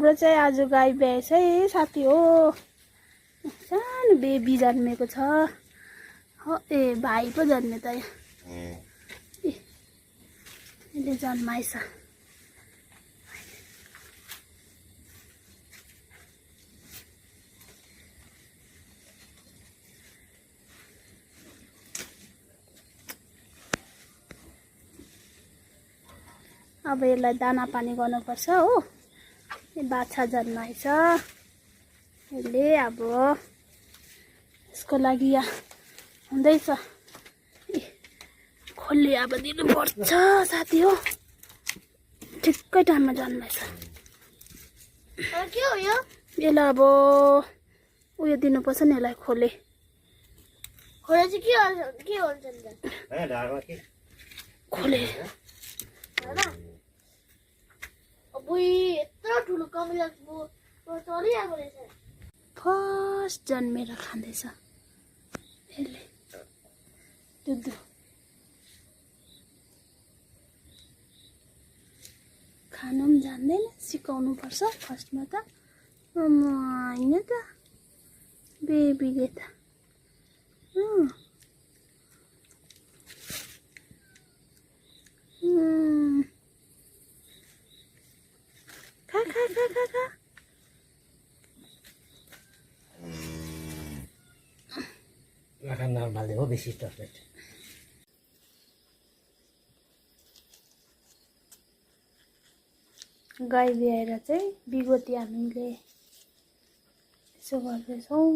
हाम्रो चाहिँ आज गाई ब्याएछ है साथी हो। सानो बेबी जन्मेको छ। हो ए भाइ पो जन्मे त यसले जन्माएछ। अब यसलाई दाना पानी गर्नुपर्छ हो। बाछा जन्माएछ यसले। अब यसको लागि यहाँ हुँदैछ खोले अब दिनुपर्छ साथी हो। ठिक्कै टाइममा जन्माएछ। के हो यो? यसलाई अब उयो दिनुपर्छ नि यसलाई खोले। खोले चाहिँ के हुन्छ नि? खोले यत्रो ठुलो कमिला चलिरहेको रहेछ। फर्स्ट जन्मेर खाँदैछ यसले दुध। खानु पनि जान्दैन, सिकाउनु पर्छ फर्स्टमा त। होइन त बेबीले त खा खा खा खा खा। नर्मल हो बेसी टर्चलेट। गाई ब्याएर चाहिँ बिगोती हामीले यसो गर्दैछौँ।